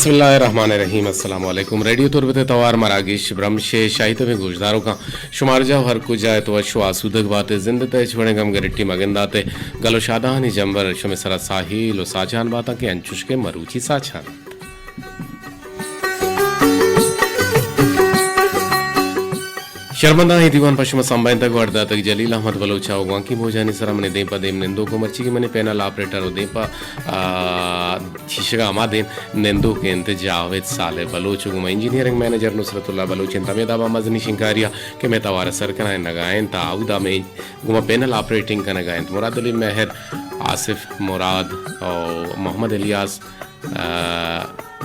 بسم اللہ الرحمن الرحیم۔ السلام علیکم۔ ریڈیو تربت ءِ توار مراگش برمش ءِ شاہی تبیں گوشداروکاں، شما ہر جاہ ءُ ہر کجا ات وش ءُ آسودگ بات ات، زند ءِ تہا ہچ وڑیں گم گرٹی مہ گندات ءُ گل ءُ شادہانی جمبر شمے سرا ساہیل ءُ ساچان باتاں کہ انچوش کہ مروچی ساچان ات۔ شرمنداں اے دیوان پہ شما سمبھائینتگ ءُ اڈ داتگ جلیل احمد بلوچ ءَ ءُ گوانکی موجانی سرا منی دیم پہ دیم نندوک ءُ مرچیگیں منی پینل آپریٹر ءُ دیم پہ، آ، چیشگ ءَ ہما دیم نندوک انت جاوید صالح بلوچ ءُ گوما انجینئرنگ منیجر نصرت اللہ بلوچ انت۔ ہمے دابا مزنی شنکاری ءَ کہ مئے توار ءَ سر کنائینگ ءَ انت، آودا مئے گوما پینل آپریٹنگ کنگ ءَ انت مراد علی مہر، آصف مراد ءُ محمد الیاس، آ،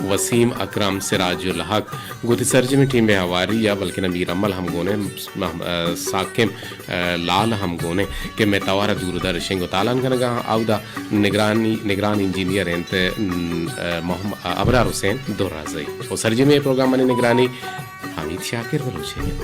وسیم اکرم، سراج الحق، گوں وتی سرجمیں ٹیم ءِ ہواری ءَ، بلکنا میر امل ہم گون انت، مح-، آ، ساکم، آ، لال ہم گون انت کہ مئے توار ءَ دور ءُ در شنگ ءُ تالان کنگ ءَ انت۔ اودا نگرانی، نگران انجینئر انت، م، آ، محم-، آ، ابرار حسین درازئی ءُ سرجمیں پروگرامانی نگرانی حمید شاکر بلوچ ءِ انت۔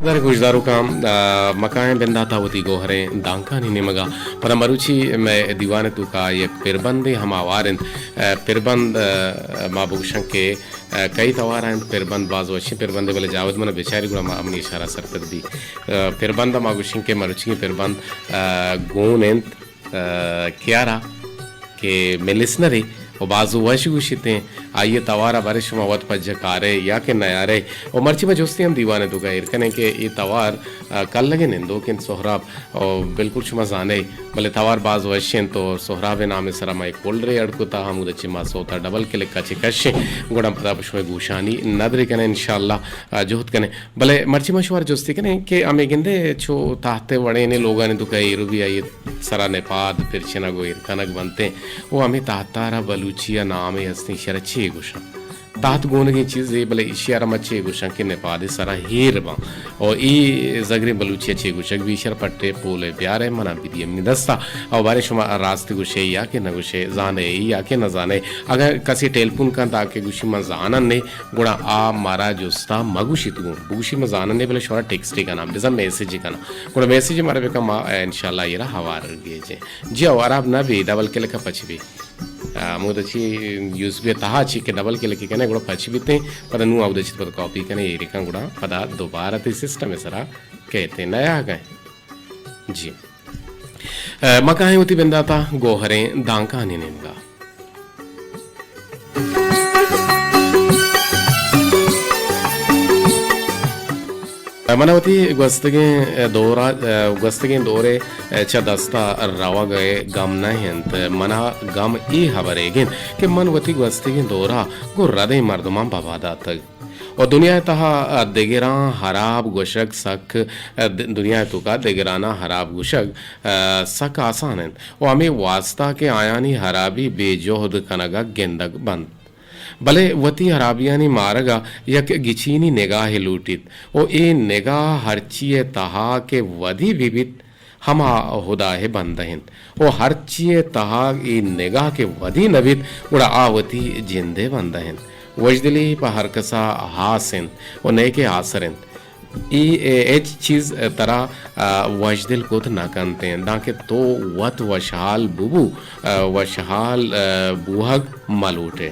در گوشداروکاں، آ، مکائیں بنداتا وتی گوہریں دانکانی نیمگا۔ پدا مروچی مئے دیوان توکا یک پربندے ہم آوار انت۔ آ، پربند، آ، ما بگوشاں کہ آ، کئی توار انت، پربند باز وشیں پربندے، بلے جاوید منا بچاری گڑا ما ہمنی اشارہ سرپد بی۔ آ، پربند ما گوشیں کہ مروچی پربند، آ، گون انت، آ، کیارا کہ مئے لسنرے ءُ باز وش گوشیت ایں، آئی ءِ توار ءَ برے شما وت پجہ کارے یا کہ نیارے۔ ءُ مرچی ما جستے ہم دیوان ءِ توکا ایر کنیں کہ اے توار، آ، کلگیں نندوک انت سہراب۔ او بالکل شما زانے، بلے توار باز وش انت۔ تو سہراب ءِ نام ءِ سرا ما یک فولڈرے اڈ کتا، ہمودا چہ ما سوتا ڈبل کلک ءَ چہ کشیں، گڑا پدا پہ شمئے گوشانی ندر کنیں انشاءاللہ، آ، جہد کنیں۔ بلے مرچی ما شمارا جستے کنیں کہ ہمے گندے چو تحت وڑیں لوگانی توکا ایرو بی آئی سرا نپاد پرچنگ ءُ ایر کنگ بنتیں، او ہمے تحت ءَ را بلوچی ءَ نامے ہستیں، ایشرا چے گوشاں؟ تحت گونگیں چیزے، بلے ایشی ءَ را ما چے گوشاں کہ نپاد ءِ سرا ایر باں۔ او اے زگریں بلوچی ءَ چے گوشگ بی، ایشرا پٹ ءُ پول ءَ بیارے، منا بدیے منی دستا۔ او بارے شما راست گوشے یا کہ نہ گوشے، زانے یا کہ نہ زانے۔ اگاں کسے ٹیلیفون کنت آ کہ گوشی من زانن نے، گڑا آ مارا جستا مہ گوشیت گوں۔ بگوشی من زانن نے، بلے شمارا ٹیکسٹے کناں، بزاں میسجے کناں۔ گڑا میسجے مارا بکن، ما انشاءاللہ ایرا ہوار گیجیں۔ جی او، ہراب نہ بی، ڈبل کلک ءَ پچ بی۔ آ، ہمودا چی یو ایس بی ءِ تہا چی کہ ڈبل کلک کنے گڑا پچ بیتیں، پدا نوں اودا چی پدا کاپی کنے، ایرکاں گڑا پدا دوبارہ تئی سسٹم ءِ سرا کیتیں، نیا گئے۔ جی۔ آ، ما کاہیں وتی بنداتا گوہریں دانکانی نیمگا۔ من وتی گوستگیں دورا، گوستگیں دورے چہ دستا روگ ءِ گم نہ انت۔ منا گم اے ہبریگ انت کہ من وتی گوستگیں دورا گوں ردیں مردماں ببا داتگ۔ و دنیا ءِ تہا دگراں ہراب گوشگ سک، دنیا ءِ توکا دگراناں ہراب گوشگ سک آسان انت و ہمے واستا کہ آیانی ہرابی بے جہد کنگ ءَ گندگ بنت۔ بلے وتی ہرابیانی مارگ ءَ یک گچینی نگاہے لوٹیت و اے نگاہ ہرچی ءِ تہا کہ ودی بہ بیت، ہما ہدا ءِ بندہ انت و ہرچی ءِ تہا اے نگاہ کہ ودی نہ بیت، گڑا آ وتی جند ءِ بندہ انت۔ وژدلی پہ ہرکس ءَ ہاس انت و نئیکہ آسر انت۔ اے، اے ہچ چیز ترا، آ، وژدل کت نہ کنت انت، دانکہ تو وت وشحال ببو، آ، وشحال، آ، بوہگ مہ لوٹ ئے۔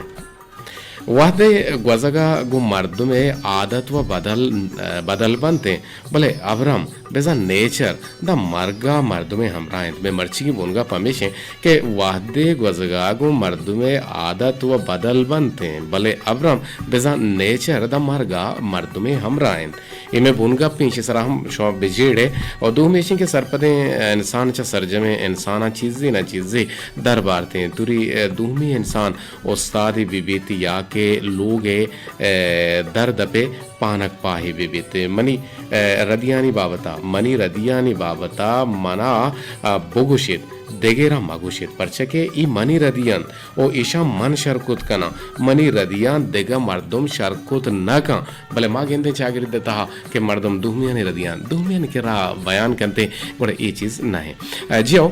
وہدے گوزگ ءَ گوں مردم ءِ عادت و بدل، آ، بدل بنت انت، بلے ابرم بزاں نیچر داں مرگ ءَ مردم ءِ ہمراہ انت۔ مئے مرچیگیں بنگپ ہمیش انت کہ وہدے گوزگ ءَ گوں مردم ءِ عادت و بدل بنت انت، بلے ابرم بزاں نیچر داں مرگ ءَ مردم ءِ ہمراہ انت۔ اے مئے بنگپ انت، ایشی سرا ہم شما بجیڑ ئے۔ و دومی ایش انت کہ سرپدیں انسان چہ سرجمیں انساناں چیزے نہ چیزے در بارت انت۔ توری دومی انسان استادے بہ بیت یا کہ کہ لوگ ءِ، اے، در دپ ءِ پانک پاہے بہ بیت۔ منی، اے، ردیانی بابت ءَ، منی ردیانی بابت ءَ من ءَ، آ، بگوش ایت، دگراں مگوش ایت، پرچا کہ اے منی ردی انت ءُ ایشاں من شر کت کناں۔ منی ردیاں دگہ مردم شر کت نہ کن، بلے ما گندیں چاگرد ءِ تہا کہ مردم دومیانی ردیاں دومیانی کرا بیان کنت، گڑا اے چیز نہ انت۔ اے، جی ہو،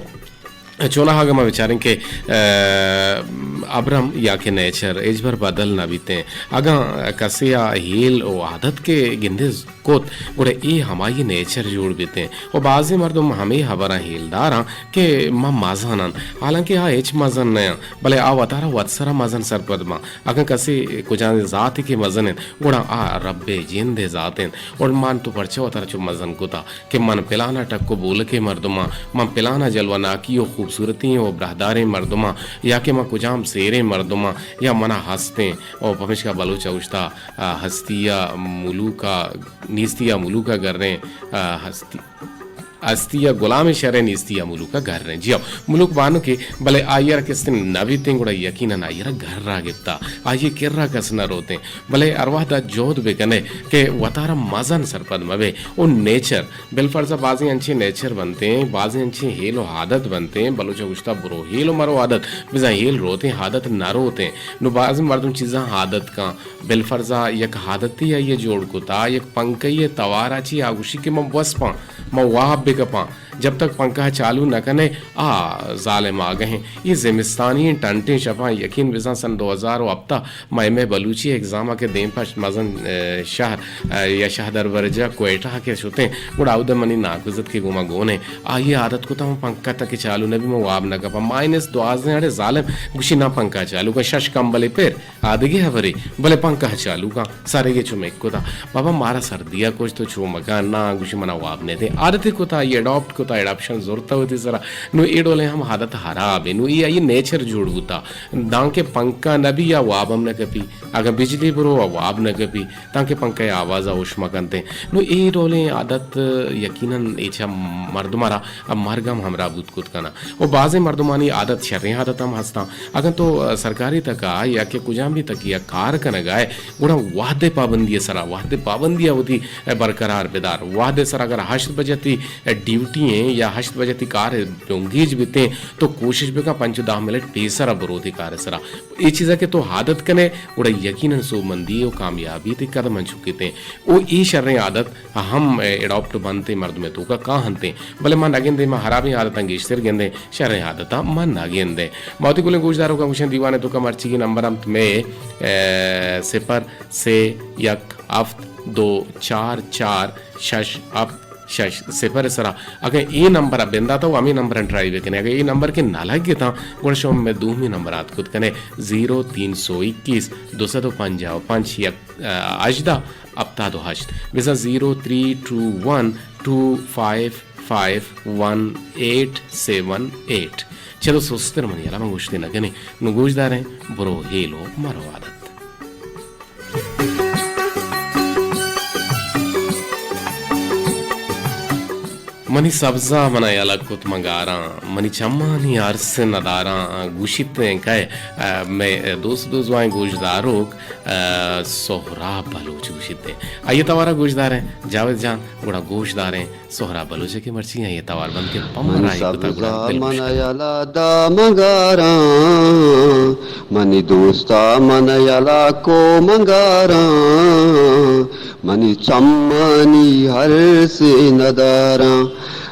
چوناہا اگاں ما بچاریں کہ، اے، ابرم یا کہ نیچر ہچبر بدل نہ بیتیں۔ اگاں کسے ءَ ہیل ءُ عادت کہ گندے کت، گڑا اے ہمائی نیچر جوڑ بیتیں۔ ءُ بازیں مردم ہمے ہبراں ہیل داراں کہ من مزن آں، حالانکہ آ ہچ مزن نہ آں، بلے آ وتارا وت سرا مزن سرپد باں۔ اگاں کسے کجام ذاتے کہ مزن انت، گڑا آ رب ءِ جند ءِ ذات انت۔ اور من تو پرچا وتارا چو مزن کتا؟ کہ من پلانا ٹک ءُ بولکیں مردماں، من پلانا جلوہ ناکی ءُ خوبصورتیں ءُ براہداریں مردماں، یا کہ من کجام سیریں مردماں، یا منا ہستیں، ءُ پمیشکا بلوچ ءَ گوشتا، آ، ہستی ءَ ملوک ءَ، نیستی ءَ ملوک ءَ گریں، آ، ہستی، ہستی ءَ غلامیں شریں، نیستی ءَ ملوک ءَ گریں۔ جی ہو، ملوک بانکے، بلے آئی ءَ را کس نہ بیتیں، گڑا یقیناً آئی ءَ را گر ءَ گپتا، آئی ءِ کر ءَ کس نہ روتیں۔ بلے ہر وہد ءَ جہد بہ کن ئے کہ وتارا مزن سرپد مہ بئے۔ او نیچر، بالفرض ءَ بازیں انچیں نیچر بنتیں، بازیں انچیں ہیل ءُ عادت بنتیں، بلوچ ءَ گوشتا برو ہیل ءُ مرو عادت، بزاں ہیل روتیں عادت نہ روتیں۔ نوں بازیں مردم چیزاں عادت کن، بالفرض ءَ یک عادتے آئی ءَ جوڑ کتا، یک پنکہے ءِ توار ءَ چی آ گوشی کہ من بوسپاں، من واب بہ کپاں، جب تک پنکھا چالو نہ کنے، آ ظالم آگہیں۔ اے زمستانی ٹنٹیں شپاں، یقین بزاں سن دو ہزار ءُ ہپت ءَ ما ایم اے بلوچی ایگزام ءَ کہ دیم پہ مزن، اے، شہر، اے، یا شہدربرجاہ کوئٹہ ءَ کہ شتیں، گڑا اود ءَ منی ناکوزتکے گوں ما گون ایں۔ آئی ءَ عادت کتا من پنکھا تک چالو نہ بی، من واب نہ کپاں۔ مائنس دوازدہ اڑے ظالم گوشی نہ پنکھا چالو کن، شش کمبلے پر۔ آ دگہ ہبرے، بلے پنکھا چالو کن، سرے چو مک کتا۔ بابا مارا سردی ءَ کشت تو چو مکن، نا گوشی منا واب نہ دے۔ عادت کتا، آئی اڈاپٹ کتا، اڈاپشن زرتا وتی سرا۔ نوں اے ڈولیں ہم عادت ہراب ایں۔ نوں اے آئی نیچر جوڑ بوتا۔ دانکہ پنکھا نہ بی یا واب ہم نہ کپی۔ اگاں بجلی برو آ واب نہ کپی۔ تانکہ پنکھا ءِ آواز ءَ ہوش مکنتیں۔ نوں اے ڈولیں عادت یقیناً اے چہ مردم ءَ را مرگ ہم ہمراہ بوت کت کناں۔ و بازیں مردمانی عادت شریں عادت ہم ہستاں۔ اگاں تو سرکاری تک ءَ یا کہ کجام بھی تک ءَ کار کنگ ءَ ئے، گڑا وہد ءِ پابندی ءِ سرا، وہد ءِ پابندی ءَ وتی برقرار بدار۔ وہد ءِ سرا اگر ہشت بجہ تئی ڈیوٹی ایں یا ہشت بجہ تئی کار بنگیج بیتیں، تو کوشش بکن پنچ و دہ منٹ پیسر ءَ برو تئی کار ءِ سرا۔ اے چیز ءَ کہ تو عادت کن ئے، گڑا یقیناً سوبمندی و کامیابی تئی قدم ءَ چکیت ایں۔ او اے شریں عادت ہم، اے، اڈاپٹ بنت ایں، مردم ءِ توکا کاہنت ایں۔ بلے ما نہ گندیں، ما ہرابیں عادتاں گیشتر گندیں، شریں عادتاں ما نہ گندیں۔ ما وتی گلیں گوشداروکاں گوشیں دیوان ءِ توکا مرچیگیں نمبر ہم مئے، اے، صفر سے یک ہفت دو چار چار شش ہفت شش صفر ءِ سرا۔ اگاں اے نمبر ءَ بندات ءَ ہمے نمبر ءَ ٹرائی بکنے۔ اگاں اے نمبر کہ نہ لگتاں، گڑا شما مئے دومی نمبر ءَ اتک کت کنے، زیرو تین سو اکیس دو سد و پنجاہ و پنچ یک، آ، ہژدہ ہپتاد و ہشت، بزاں زیرو تھری ٹو ون ٹو فائیو فائیو ون ایٹ سیون ایٹ۔ چدو سستر منی ہیالا من گوشتے نہ کنیں۔ نوں گوشداریں، برو ہیل و مرو عادت۔ منی سبزا منا یلہ کت من گاراں، منی چمانی ارس نداراں۔ گوشیت ایں کئے، آ، مئے دوست دوزوائیں گوشداروک، آ، سہراب بلوچ گوشیت ایں۔ آئی توارا گوشداریں جاوید جان، گڑا گوشداریں سہراب بلوچ کہ مرچی آئی توار بند کہ پمر منی آئی کتا سبزا گڑا دل من مشکل۔ یلا دا من گاراں، منی دوستا من یلا کو من گاراں، منی چمانی ہر سے نداراں،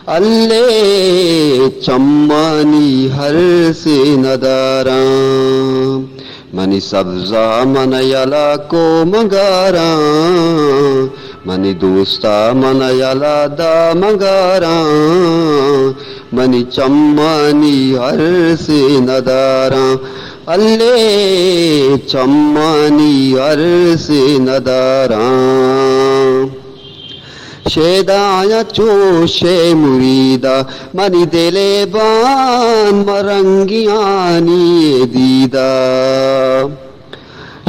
اللہ چمانی ہر سے نداراں۔ منی سبزا من یلا کو من گاراں، منی دوستا من یلا دا من گاراں، منی چمانی ہر سے نداراں، اللہ چمانی ہر سے نداراں۔ شیدایاں چوشے مریدا، منی دل بان مرنگیانی دیدا۔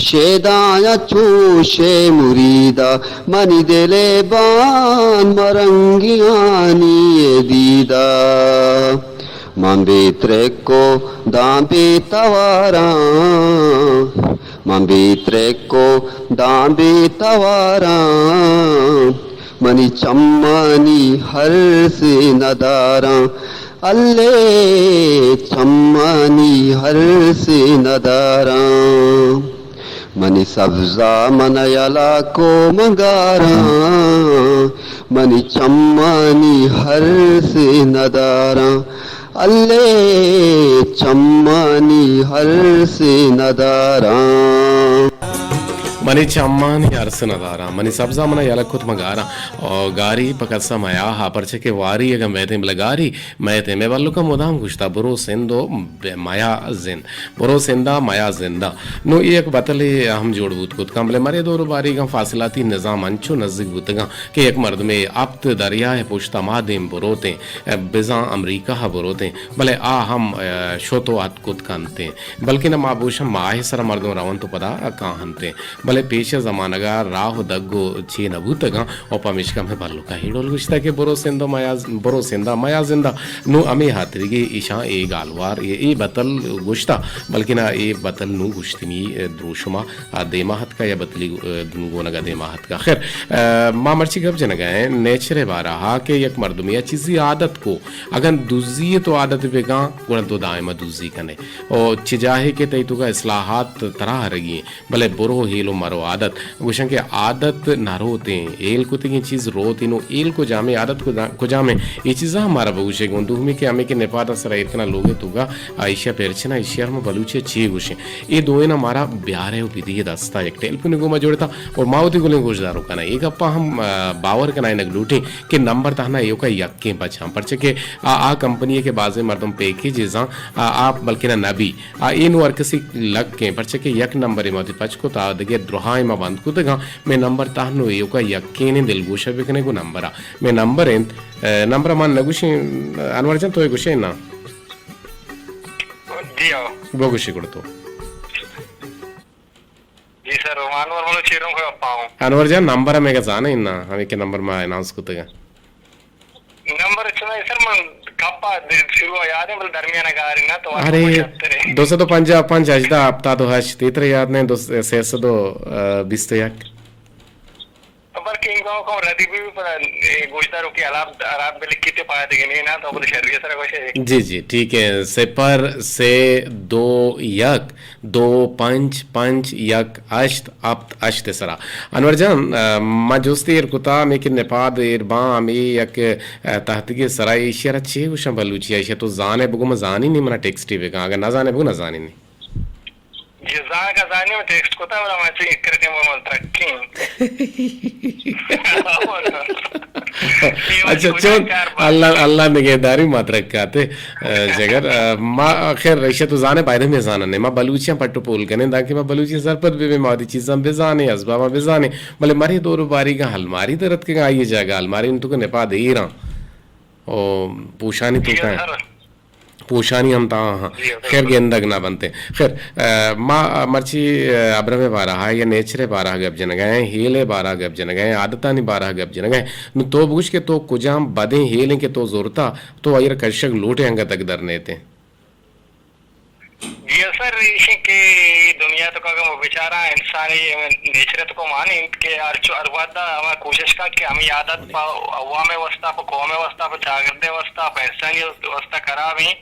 شیدایاں چوشے مریدا، منی دل بان مرنگیانی دیدا۔ من بے ترک و داں بے تواراں، من بے ترک و داں بے تواراں، منی چمانی ہرس نداراں، الے چمانی ہرس نداراں۔ منی سبزا من یلا کو مگاراں، منی چمانی ہرس نداراں، الے چمانی ہرس نداراں۔ منی چمانی ہرس نداراں، منی سبزا من یلہ کت مگاراں۔ او گاری پہ کسا میاہا، پرچہ کہ واری اگاں بیتیں بلے گاری میتیں۔ مئے بلکاں مدام گوشتا، برو سندھ و ب-، میا زند، برو سندا میا زندا۔ نوں اے یک بتلے ہم جوڑ بوت کت کن، بلے مرے دور و باریگاں فاصلاتی نظام انچو نزیک بوتگاں کہ یک مردمے ہپت دریائے پشتا ما دیم بروتیں، بزاں امریکہ ء بروتیں، بلے آ ہم، ء، شت و اتک کت کنتیں۔ بلکنا ما بوشاں ماہ سرا مردم رونت و پدا کاہنتیں۔ بلے پیش ء زمانگ ء راہ و دگ و چے نہ بوتگاں و پمیشکا ہمے بلکاں ہیڈول گوشتگ کہ برو سندھ و میا، برو سندا میا زندا۔ نوں ہمے ہاترگی ایشاں اے گالوار، اے، اے بتل گوشتا، بلکنا اے بتل نوں گوشتنی، ء، دروشما ء دیما اتکا یا بتلی، ء، گونگ ء دیما اتکا۔ خیر، ء، ما مرچی گپ جنگا ایں نیچر ء بارہ ء کہ یک مردمے ء چیزی عادت کو، اگن دزی ء تو عادت بگاں، گڑا تو دائما دزی کنے۔ او چہ جاہے کہ تئی توکا اصلاحات ترا رگی، بلے برو ہیل و مرو عادت۔ گوشن کہ عادت نہ روتیں، ہیل کتگیں چیز روتیں، نوں ہیل کجامیں، عادت کجا-، کجامیں؟ اے چیزاں ہم مارا بگوشے گوں۔ دومی کہ ہمیں کہ نپاد سرا ایرکنا لوگے توگا، آ، ایشیا پرچنا، ایشیا ہم بلوچی چی گوشیں؟ اے دوئینا مارا بیارے و بدیے دستا یک ٹیلیفون گوما جوڑتا اور ما وتی گلیں گوشدارو کنا۔ اے گپا ہم، آ، باور کنا انگ لوٹیں کہ نمبر تہنا ایوکا یکیں بچاں۔ پرچہ کہ آ، آ کمپنی کہ بازیں مردم پیکیجزاں، آ، آ بلکنا نبی۔ آ، اے نوں ہر کسی لکیں، پرچہ کہ یک نمبرے ما وتی پچ کت، آ دگہ درہائیں ما بند کتگاں۔ مئے نمبر تہنو ایوکا یکینیں، دلگوش بکنے گوں نمبرا۔ مئے نمبر انت، ء، نمبرا من نگوشیں، انور جان تو اے گوشے نا؟ جی ہاں۔ بگوشی گڑا تو۔ جی سر، ما انور ملو چیروں کو پاؤں۔ انور جان نمبر ہمیں کا زانے نا، ہمیں کے نمبر ما اناؤنس کتگا۔ نمبر چنا ہے سر، من کپا دے شروع یاد ہے، بل درمیان گاری نا تو ارے، دو سد و پنجاہ پنچ ہژدہ ہفتاد و ہشت، تیتر یاد نہیں، دو، سے سد و بیست و یک۔ بلکہ انگا کو ردی بھی پر، اے، گوشدارو کی حالات خراب بلکیتے پایا دگے نہیں نا، تو بل شریعت سر گوشے۔ جی، جی، ٹھیک ہے، صفر سے دو یک۔ دو پنچ پنچ یک ہشت ہپت ہشت ء سرا۔ انور جان، ء، ما جست ایر کتا، ہمے کہ نپاد ایر باں، ہمے یک، ء، تحتگے سرا ایشی ء را چے گوشاں بلوچی ء؟ ایشی ء تو زانے بگو، من زانی نی، منا ٹیکسٹی بکن، اگاں نہ زانے بگو، نہ زانی نی۔ جی، زان کا زانی، من ٹیکسٹ کتا، بلا من چی کرتے من ترکیں۔ اچھا، چون اللہ، اللہ نگہداری ما ترکاتے، ء، جگر، ء، ما خیر ایشی ء تو زانے بایدے ہمے زاننے، ما بلوچیاں پٹ و پول کنیں، دانکہ ما بلوچی سرپد بہ بیں، ما وتی چیزاں بزانیں، ازباباں بزانیں، بلے مرے دور و باریگاں الماری در اتکگاں، آئی جاگہ الماری انت کہ نپاد ایراں او پوشانی توکا ہیں۔ پوشانی ہم تاں ہاں۔ خیر، گندگ نہ بنتے۔ خیر، ء، ما مرچی، ء، ابرم ء بارہ ء یا نیچر ء بارہ ء گپ جنگ ء، ہیل ء بارہ ء گپ جنگ ء، عادتانی بارہ ء گپ جنگ ء۔ نو تو بگوش کہ تو کجام بدیں ہیل انت کہ تو زرتا، تو آئی را کشگ لوٹے انگت اگ در نیتے؟ جی سر، ایشی کہ دنیا تو کا بچارا انسانی نیچر تو کو مانی کہ ہر چو ہر وقت ہمیں کوشش کا کہ ہمیں عادت پہ عوام واسطہ، پہ قوم واسطہ، پہ چاگردے واسطہ، پہ انسانی واسطہ خراب ہیں۔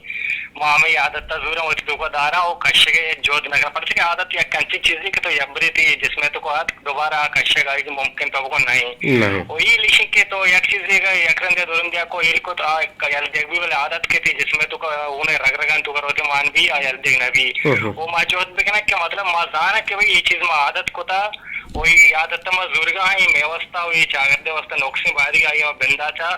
ما ہمے عادت ء زوراں وتی توکا داراں و کشگ ء جہد نہ کناں، پرچا کہ عادت یک انچیں چیزے کہ تو یک برے تئی جسم ء توکا اتک، دوبارہ آ کشگ آئی ممکن تو بکن نہ انت۔ و اے لیشن کہ تو یک چیزے کہ یک رندے دو رندے کو ہیل کت، آ یل دیگ بی، بلے عادت کہ تئی جسم ء توکا، اون رگ رگان توکا روتے مان بی، آ یل دیگ نہ بی۔ و ما جہد بکناں کہ مطلب ما زاناں کہ بھئی اے چیز ما عادت کتا، و اے عادت ما زورگا ہیں، اے مئے واسطہ و اے چاگردے واسطہ نقصیں، باری آئی ما بنداتا۔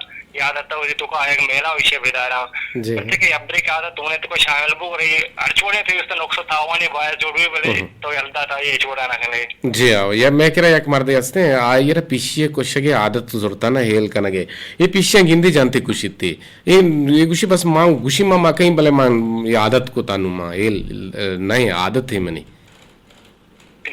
یاد ات وتی توکا آیگ میلا و ایشی بداراں۔ جی۔ پرچہ کہ ابرے کہ عادت تونے توکا شامل بو، گڑا اے ہر چوڑیں تئی است نقص و تاوانے باعث جوڑ بی، بلے تو یل دات آئی ہچ وڑا نہ کنے۔ جی ہاں، یا مئے کرا یک مردے ہستیں، آئی را پشی کشگے عادت زرتا نہ ہیل کنگے۔ اے پشیاں گندی جانتے کشیتے۔ اے، اے گوشی بس ما گوشی ما، ما کہیں بلے ما اے عادت کو تانو ما ہیل، نہ عادت ہے منی۔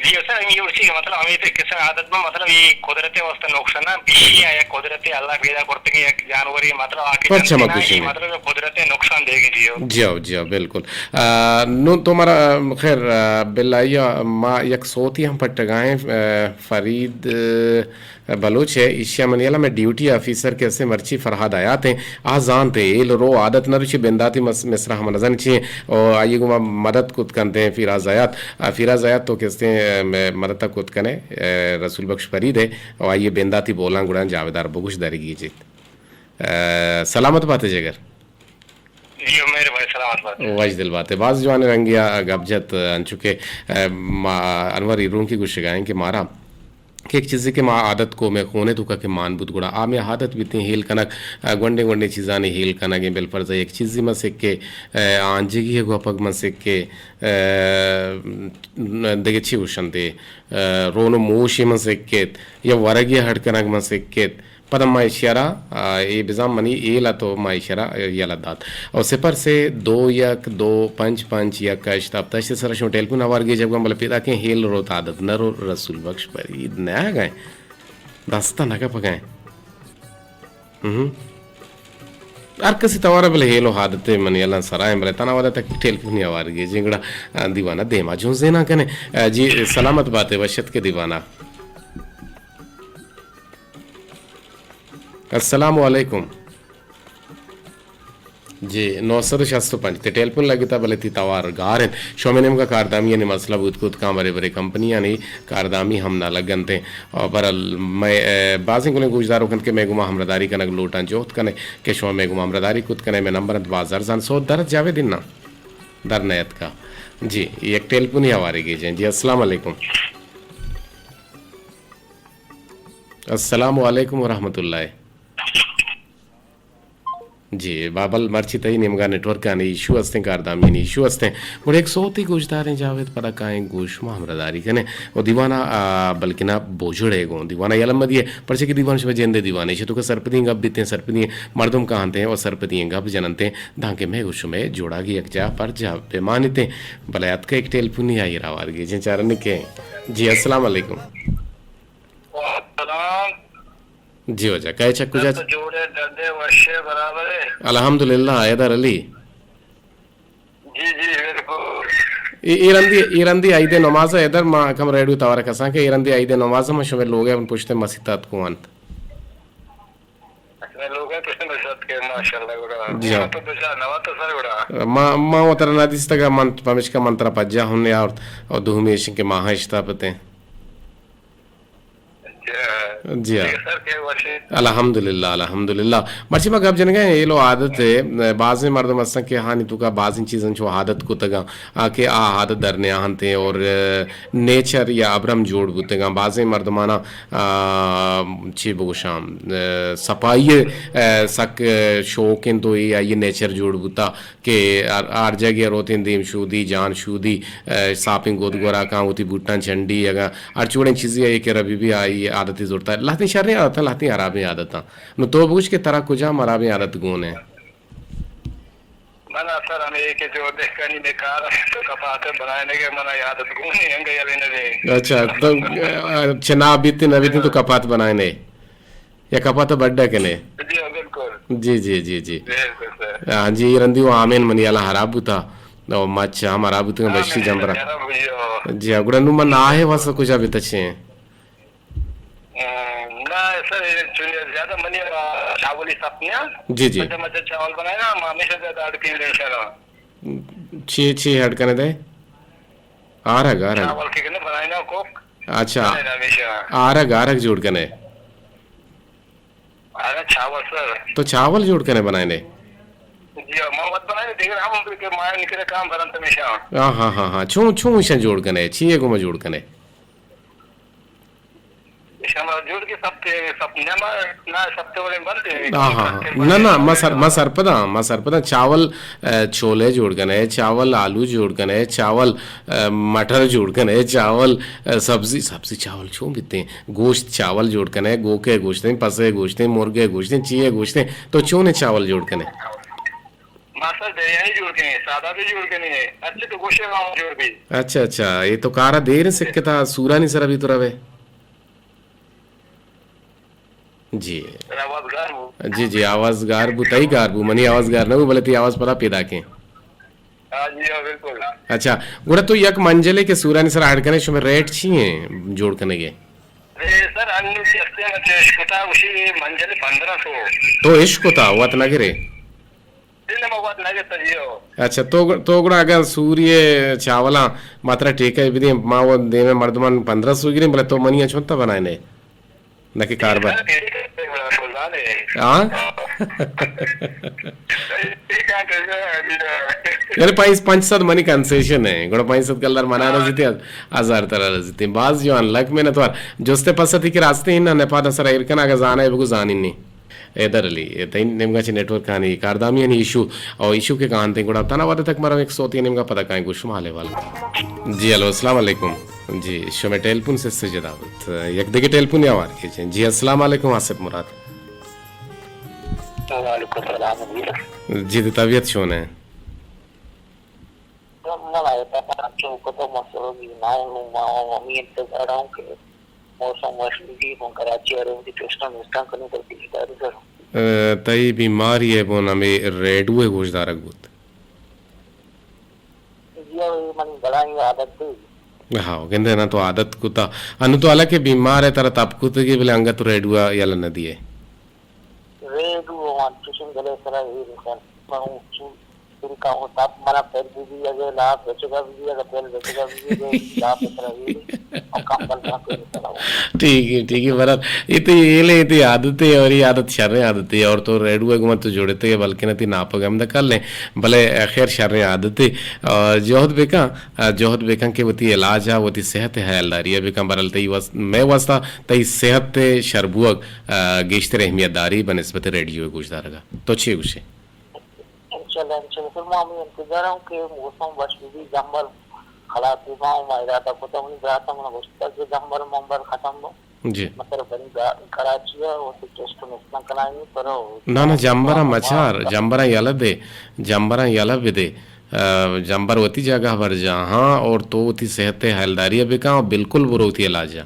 جی سر، ہمے مرچی کہ مطلب ہمے تے کسے عادت میں مطلب یہ قدرت واسطہ نقصان نہ، پیشی ہے یا قدرت اللہ پیدا کرتے کہ یک جانوری مطلب آ کے پرچہ جنتے مت نا، یہ گوشیں۔ مطلب قدرت نقصان دے گی جی ہو۔ جی ہو، جی ہو، بالکل۔ آ، نوں تو مارا، آ، خیر، آ، بلائی ما یک صوتی ہم پٹگائیں، آ، فرید، آ، بلوچ ہے، ایشی ءَ منی ہیال ءَ مئے ڈیوٹی آفیسر کہ استیں مرچی فرہاد حیات ایں، آ زانت ایں، ہیل رو عادت نہ روچی بنداتی مس-، مصرع ہم نزانی چی ایں، او آئی گوما مدد کت کنت ایں فیراز حیات۔ آ، فیراز حیات تو کہ استیں، اے، مئے مدد ءَ کت کنے، اے، رسول بخش فرید ہے، او آئی بنداتی بولاں گڑا جاویدار بگوش دارگی جیت۔ اے، سلامت بات جگر۔ جی، مہر بھائی، سلامت بات۔ وش دل بات۔ باز جوان رنگیا گپ جت، انچو کہ، اے، ما انور ایرونکی گوشگائیں کہ مارا کہ یک چیزے کہ ما عادت کو مئے خونے توکا کہ مان بوت گڑا آ مئے عادت بیتیں ہیل کنگ، اے، گونڈیں گونڈیں چیزانی ہیل کنگ ایں۔ بالفرض یک چیزے من سکے، اے، آنجگی گوپگ من سکے، اے، دگہ چی گوشنتے، اے، رون و موشے من سکیت یا ورگے ہڈ کنگ من سکیت۔ پدا ما ایشی ءَ را، آ، اے بزاں منی ہیل ءَ تو ما ایشی ءَ را یلہ دات۔ او صفر سے دو یک دو پنچ پنچ یک ہشت ہپت ہشت سر شما ٹیلیفون ہوار گیج بکن، بلے پیدا کیں ہیل روت عادت نہ رو، رسول بخش فرید نہ آگائیں۔ دست نہ کپگائیں۔ ہم۔ ہر کسی توار بلے ہیل و عادت منی اللہ سرائیں، بلے تنا ودا تک ٹیلیفون ہوار گیج گڑا، آ، دیوانہ دیما جون زینا کنے۔ آ، جی سلامت بات ہے، وشت کے دیوانہ۔ السلام علیکم۔ جی، نو سد و شست و پنچ تے ٹیلیفون لگتا، بلے تی توار گار انت۔ شومے نیمگا کاردامی یعنی مسئلہ بوت کت کان، برے برے کمپنی یعنی کاردامی ہم نہ لگنت۔ اور برحال مئے، اے، بازیں گلیں گوشدار کنت کہ مئے گوما ہمراہداری کنگ لوٹاں، جہد کنے کہ شما مئے گوما ہمراہداری کت کنے۔ مئے نمبر انت باز ارزان، سو درد جاوید اناں در نیتکا۔ جی، یک ٹیلیفونی ہوارے گیجیں۔ جی، السلام علیکم۔ السلام علیکم ورحمۃ اللہ۔ جی بابل، مرچی تئی نیمگا نیٹ ورکانی ایشو ہستیں، کاردامیانی ایشو ہستیں، گڑا یک سوتے گوشداریں جاوید، پدا کائیں گوش ما ہمراہداری کنیں و دیوانا، آ، بلکنا بوجڑے گوں دیوانا یلہ مدیے، پرچہ کہ دیوان شما جندے دیوانے، ایشی توکا سرپدیں گپ بیتیں، سرپدیں مردم کاہنتیں و سرپدیں گپ جننتیں، دانکہ مئے گوش مئے جوڑاگی یک جاہ پر جاہ بمانیتیں۔ بلے اتکا یک ٹیلیفونی آئی راوار گیجیں چارنے کے۔ جی السلام علیکم۔ وعلیکم السلام۔ جی واجہ، کئے چک کجا؟ تو جوڑے، ڈڈے، وشے، برابرے؟ الحمدللہ، حیدر علی۔ جی، جی، بالکل۔ ای، ای رندی، ای رندی عید نماز حیدر، ما کم ریڈیو توار کساں کہ ای رندی عید نماز ما شمے لوگے پشت مسیت اتکو انت۔ اچھا، لوگے پشت مسیت اتکے، ماشاءاللہ، گڑا۔ جی ہاں۔ تو بچا نوا تو سر گڑا۔ ما، ما وتر نہ دیستگا، من پمشکا من ترا پجا ہن یارت، اور دومی ایشن کہ ماہا اشتاپتے۔ جی ہاں۔ الحمدللہ، الحمدللہ۔ مرچی ما گپ جنگا ہیں، ایلو عادت ہے، بازیں مردم ہستن کہ ہانی توکا بازیں چیزاں چو عادت کتگاں، آ کہ آ عادت در نیاہنت ہیں اور، آ، نیچر یا ابرم جوڑ بوتگاں۔ بازیں مردمانا، آ، چی بگوشاں، آ، صفائی، آ، سک شوق انت و اے آئی نیچر جوڑ بوتا۔ کہ ہر، ہر جاگہ روتیں دیم شودی، جان شودی، اے، ساپیں گد گورا کاں، وتی بوٹاں چنڈی، اگاں ہر چوڑیں چیزے آئی کہ ربی بھی آئی عادتی زرتا۔ لہتیں شریں عادتاں، لہتیں حرابیں عادتاں۔ نو تو بگوش کہ ترا کجام حرابیں عادت گون ہے؟ من اثر ہمیں کہ جو دہکانی میں کار تو کپاتے بنائے نہ کہ من عادت گون ہے، انگا یلے نہ دے۔ اچھا، تو، اے، چنا بیتی نہ بیتی تو کپات بنائے نہیں؟ یا کپاتا بڈا کنے؟ جی ہاں، بالکل۔ جی، جی، جی، جی۔ بالکل سر۔ ہاں جی، اے رندی و آمین منی حالا حراب بوتا۔ او مچ ہم حراب بوتگاں، بشی جمبرا۔ جی ہاں، گڑا نو من ناہے واسطہ کجا بیتا چے؟ ہم، نہ سر، چونی زیادہ منی، آ، چاولی سپ نیا۔ جی، جی۔ مچ، مچ چاول بنائے نا، ما ہمیشہ زیادہ اڑ کے انشاءاللہ۔ چی، چی اڑ کنے دے؟ آرگ، آرگ۔ چاول کے کنے بنائے نا کوک۔ اچھا۔ بنائے نا ہمیشہ۔ آرگ، آرگ جوڑ کنے۔ ارے چاول سر۔ تو چاول جوڑ کنے بنائینے؟ جی ہاں، ما وت بنائینے، دیگر ہم کہ ما نکرے کام برن تمیشا۔ ہاں، ہاں، ہاں، ہاں۔ چون، چون ایشاں جوڑ کنے؟ چی ہے گوما جوڑ کنے؟ ایشاں ما جوڑ کے سب تے، سب نہ ما، نہ سب تے والے بنتے ہیں۔ ہاں، ہاں، ہاں۔ نہ، نہ، ما سر، ما سرپداں، ما سرپداں۔ چاول، اے، چھولے جوڑ کنے، چاول آلو جوڑ کنے، چاول، اے، مٹر جوڑ کنے، چاول، اے، سبزی، سبزی چاول چون بیتے ہیں؟ گوشت چاول جوڑ کنے، گوکے گوشتیں، پسے گوشتیں، مرگے گوشتیں، چیئے گوشتیں، تو چونے چاول جوڑ کنے؟ ہاں سر، بریانی جوڑ کنیں، سادہ بھی جوڑ کنیں، اچھے تو گوشے ما جوڑ بھی۔ اچھا، اچھا، اے تو کارا دیر سکتا، سورانی سرا بھی تو روے۔ جی۔ سر، آواز گار بو۔ جی، جی، آواز گار بو، تئی گار بو، منی آواز گار نہ بو، بلے تئی آواز پدا پیدا کیں۔ ہاں جی، ہاں، بالکل۔ اچھا، گڑا تو یک منجلے کہ سورانی سرا اڈ کنے، شمے ریٹ چی ہیں جوڑ کنگے؟ اے سر، انو کہ استے نا چہ اشکتا، اسی منجلے پندرہ سو۔ تو اشکتا، وت نہ گرے؟ دل ما وت نہ گتا جی ہو۔ اچھا، تو گ-، تو گڑا اگر سوری چاولاں ما ترا ٹیکہ بدیں، ما وہ دیمے مردمان پندرہ سو گریں، بلے تو منی چون تا بنائے نے؟ نہ کہ کاربار۔ ہاں؟ یعنی پنچ، پنچ سد منی کنسیشن ہے، گڑا پنچ سد کلدار منا رسیتے، ہزار ترا رسیتے۔ باز جوان، لک منت وار۔ جستے پستی کہ راستے ہیں نا، نپاد سر ایر کن، اگر زانا ہے بگو زانینی۔ حیدر علی، اے تئی نیمگا چہ نیٹ ورک آنی کاردامی آنی ایشو، او ایشو کہ کانتے گڑا تنا وعدے تک مرا ایک سوتی نیمگا پدا کائیں گوش مالے والا۔ جی، ہلو، السلام علیکم۔ جی، شمے ٹیلیفون سے سجدہ بوت۔ یک دگہ ٹیلیفون یا وار کیچیں۔ جی، السلام علیکم آصف مراد۔ وعلیکم السلام جی۔ جی، تو طبیعت چون ہے؟ من آیا تھا، چون کو تو مسئلہ بھی نہ ہے، میں وہاں وہی انتظار ہوں کہ موسم وش بھی، ہوں کراچی اور ان کی ٹیسٹاں ویسٹاں کرنے پر بھی داری کروں۔ اے، تئی بیماری ہے بون ہمیں ریڈیو ہے گوشدارگ بوت۔ جی، اے منی بلاہیں عادت تھی۔ ہاں، گندے نا تو عادت کتا۔ انو تو حالانکہ بیمار ہے، ترا تپ کتگی، بلے انگت تو ریڈیو یلا نہ دیے۔ ریڈیو وان چشن گلے سرا ایر کن۔ من چو پھر کا ہوں تپ منا پھر بھی بھی اگر لاپ بچگا بھی بھی اگر پھر بچگا بھی بھی دے لاپ سرا ایر اور کمبل کا کوئی سرا ہو۔ ٹھیک ہے، ٹھیک ہے، برات۔ یہ تو یہ لے، یہ تو عادت ہے اور یہ عادت شر عادت ہے اور تو ریڈیو گمت تو جوڑتے ہیں، بلکہ نہ تی ناپگ ہم دکل لیں۔ بلے خیر، شریں عادتے۔ آ، جہد بکن، آ، جہد بکن کہ وتی علاج ء وتی صحت ء حیالداری ء بکن۔ برل تئی وس-، مئے واسطہ تئی صحت ء شر بوگ، آ، گیشتر اہمیت داری بہ نسبت ریڈیو ء گوشدارگ ء۔ تو چے گوشے؟ انشاءاللہ، انشاءاللہ۔ سر، ما ہمیں انتظار ہوں کہ موسم وش بھی، جمبر خلاص بھی، ما ارادہ کتا، منی برات منا گوشتا کہ جمبر ممبر ختم ہو۔ جی۔ مطلب بنی گا-، کراچی ء وتی ٹیسٹ مستاں کنائینی پر۔ نہ، نہ، جمبراں مچار، جمبراں یلہ دے، جمبراں یلہ بدے۔ آ، جمبر وتی جاگہ برجاں، ہاں، اور تو وتی صحت ء حیالداری ء بکن اور بالکل برو وتی علاج ء۔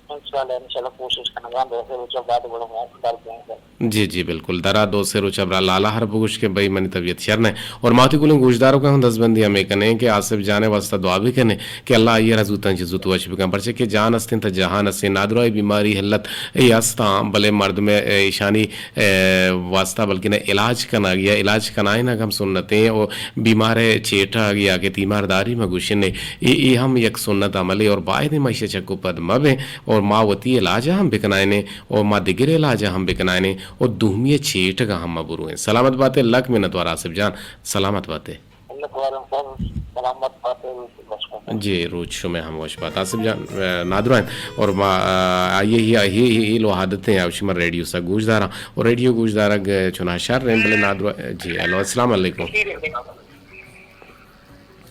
انشاءاللہ، انشاءاللہ کوشش کنگاں، دو سے روچ بعد گڑا ما در دیں۔ جی، جی، بالکل۔ درا دو سے روچ ء برا لالا ہر بگوش کہ بھئی منی طبیعت شر نہ۔ اور ما وتی کلیں گوشداروکاں ہم دزبندی ہمے کنیں کہ آصف جان ء واسطہ دعا بکنیں کہ اللہ آئی ء را زوتاں چہ زوت وش بکن، پرچہ کہ جان استیں تہ جہان استیں۔ نادراہی بیماری ہلت اے استاں، بلے مردم ء ایشانی، ء واسطہ بلکن علاج کنگ یا علاج کنائینگ ہم سنتیں، اور بیمار ء چیٹگ یا کہ تیمارداری ما گوشن اے، اے ہم یک سنت عملے اور باید ما ایشی چکو پد مہ بیں اور ما وتی علاج ہم بکنائینیں۔ و ما دگر علاج ء ہم بکنائینیں و دومی ء چیٹگ ء ہم ما برویں۔ سلامت بات ئے، لک منت وار آصف جان، سلامت بات ئے۔ منت وارم سر، سلامت بات ئے، وش بات۔ جی، روچ شمئے ہم وش بات آصف جان، ء، نادراہ انت۔ اور ما، ء، آئی ء ہی، ہی، ہی، ہی لوہادتیں، اوشی ما ریڈیو سا گوش داراں۔ اور ریڈیو گوش دارگ، ء، چنا شر ہیں، بلے نادراہ، جی، ہیلو، السلام علیکم۔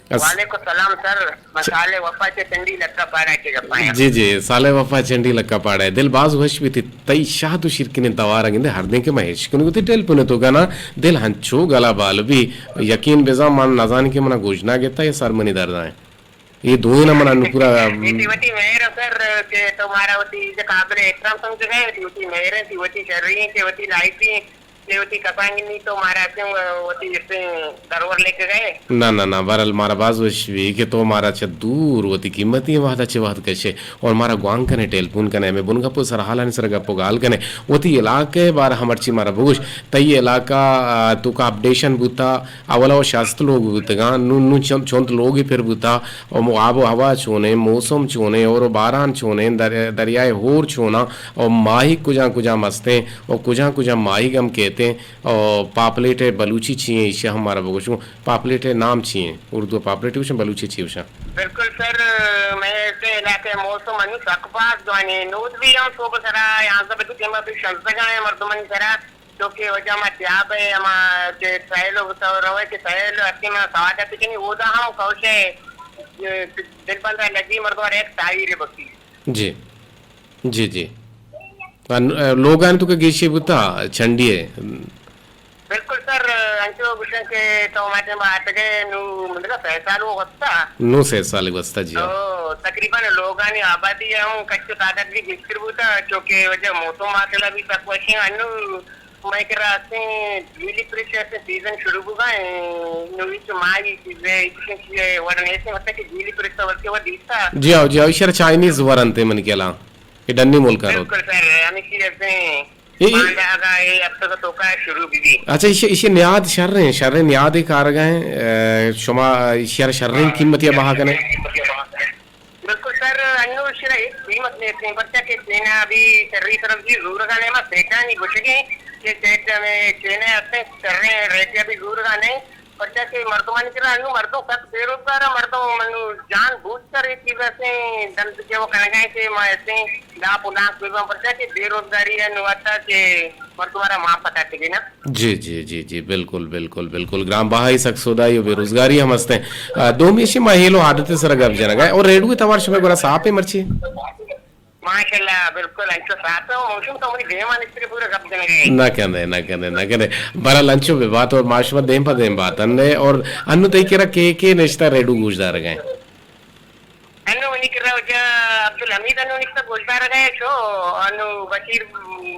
اس- وعلیکم السلام سر، من صالح وفا چہ چنڈی لکا پاڑا چہ گپاں۔ جی، جی، صالح وفا چنڈی لکا پاڑا۔ دل باز وش بیتی، تئی شاد و شیرکنیں توار ء گندے ہر دیں کہ من اشکنگ وتی ٹیلیفون ء توکا نا، دل ہنچو گلا بال بی، یقین بزاں من نزانیں کہ منا گوش نہ گتا یا سر منی درد ء۔ اے دوئیں ء منا نو پورا۔ اے تئی وتی مہر ء سر کہ تو مارا وتی قابل احترام سمجھگا ئے، وتی مہر ء، تئی وتی شری ئے کہ وتی لائقی ئے۔ کہ وتی کسانگنی تو مارا چوں وتی استیں درور لیکگا ئے۔ نہ، نہ، نہ، بہرحال مارا باز وش بی کہ تو مارا چہ دور وتی قیمتی وہدا چہ وہد کشے اور مارا گوانک کنے، ٹیلیفون کنے، ہمے بنگپ و سرحالانی سر گپ و گال کنے، وتی علاقہ بارہ ہم ہرچی مارا بگوش، تئی علاقہ، آ، توکا اپڈیشن بوتا، اولا و شست لوگ بوتگاں، نون، نون چن-، چنت لوگی پر بوتا، و مو-، آب و ہوا چونیں، موسم چونیں، اور و باران چونیں، در-، دریائے ہور چوناں، و ماہی کجام کجام ہستیں، و کجام کجام ماہیگ ہم کیتیں، او پاپلیٹ ء بلوچی چی ایں، ایشی ء ہم مارا بگوشوں۔ پاپلیٹ ء نام چی ایں؟ اردو ء پاپلیٹ گوشن، بلوچی ء چی گوشن؟ بالکل سر، مئے علاقہ ء موسم انو سک باز جوانیں۔ نود بھی ہم صبح سرا یازدہ بجے ٹیم ء شنزگا ئے مردمانی سرا، چونکہ وجہ ما تیاب ء ہما کہ سیل ء تو روئے کہ سیل ء ہرچی ما سواد ء بکنی، اودا ہم کوش ء دلبند ء لگی مردم ء ایک تاہیر بکی۔ جی، جی، جی۔ ان-، لوگانی توکا گیشی بوتا چنڈی ء۔ بالکل سر، چو گوشن کہ تو ما ٹیم آتگے، نو مطلب سئے سال وہ گوستا۔ نو سئے سال گوستا، جی ہاں۔ او، تقریباً لوگانی آبادی ہم کچ و تعداد بھی گیشتر بوتا، چونکہ وجہ موسم ماشاءاللہ بھی سک وشیں۔ انو مئے کرا ہستیں جیلی پریس ہستیں، سیزن شروع بوگا ہیں، نو ہچ ماہی چیزے، ہچ چیزے وڑ نیستیں، مطلب کہ جیلی پریس تو بلکہ وہ دیستا۔ جی ہاں، جی ہاں، ایشرا چائنیز ورنتے من کلا، کہ ڈنی ملک روت۔ بالکل سر، ہمیں چیز ہستیں۔ اے، اے، باندا اگا اے ہفتہ کا توکا شروع بی بی۔ اچھا، ایشی، ایشی نیاد شریں، شریں نیادے کارگا ہیں، اے، شما ایشی ہر شریں قیمت یا بہا کنے؟ بالکل سر، انو شرا ایک قیمت لیتے ہیں، پرچہ کہ چینا بھی شری طرف بھی زورگا نہیں، ما سیٹانی گوشگیں کہ سیٹ میں چینا ہستے شریں ریٹ یا بھی زورگا نہیں۔ پرچا کہ مردمانی کرا انو مردم سک بے روزگار ء، مردم انو جان بوجھ کر اے چیز اسیں دنت کہ وہ کنگا ہیں کہ ما اسیں لاپ و لانک بباں، پرچا کہ بے روزگاری ء نو حتی کہ مردم را معاف پتا چلے نا۔ جی، جی، جی، جی، بالکل، بالکل، بالکل۔ گران بہائی سک سودائی و بے روزگاری ہم ہستیں۔ آ، دومی اشی ما ہیل و عادت سر گپ جنگا ہے۔ اور ریڈیو توار شمے گورا صاف ہے مرچی؟ ماشاءاللہ، بالکل انچو صاف ہے، موسم تو منی دیما نشتگے پورا گپ جنگے۔ نہ کندے، نہ کندے، نہ کندے۔ بہرحال انچو بہ بات اور ما شما دیم پہ دیم بات اننے اور انو تئی کرا کے کے نشتہ ریڈو گوش دارگا ہیں؟ انو منی کرا وجہ عبدالحمید انو نشتہ گوش دارگا ہے، شو انو بشیر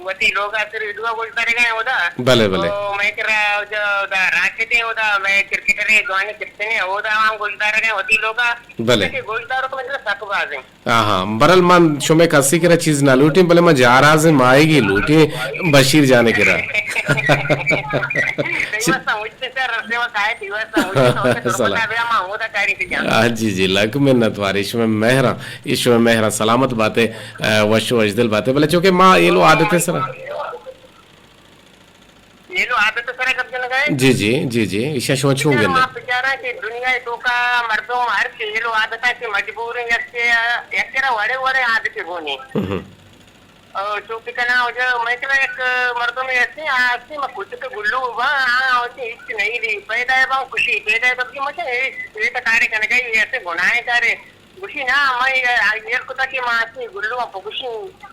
وتی لوگ آتے ریڈو گوش دارگا ہے اودا۔ بلے، بلے۔ او مئے کرا وجہ اودا راشد ہیں اودا، مئے کرکٹر ہیں جوانی کپتن ہیں اودا ہم گوش دارگا ہیں وتی لوگا۔ بلے۔ کہ گوش دارو تو مطلب سک بازیں۔ آہاں، برل من شمے کسی کرا چیز نہ لوٹیں، بلے من جارازیں ماہیگی لوٹیں بشیر جانے کرا۔ سلام۔ آ، جی، جی، لک منت وار، شمے مہراں، شمے مہراں سلامت باتے، آ، وش و وشدل باتے، بلے چونکہ ما ایلو عادت ہے سرا۔ ایلو عادت سرا گپ جنگا ہے؟ جی، جی، جی، جی، ایشا شما چون سر، گندے؟ ما بچارا کہ دنیا توکا مردم ہر چی ایلو عادت ہے کہ مجبور ہیں، یک، یک کرا وڑے وڑے عادت گونی۔ ہم۔ او، چوکی کنا وجہ، مئے کرا یک مردم ایسے، آ، ایسے ما کچک گلو با، آ، ایسے ہچ نہیں دی۔ پیدا ہے با خوشی، پیدا ہے بلکہ مجھے، اے، اے تا کارے کنگا، یہ ایسے گناہ کارے۔ گوشی نا، ما یہ، یہ کتا کہ ما ایسے گلو با، گوشی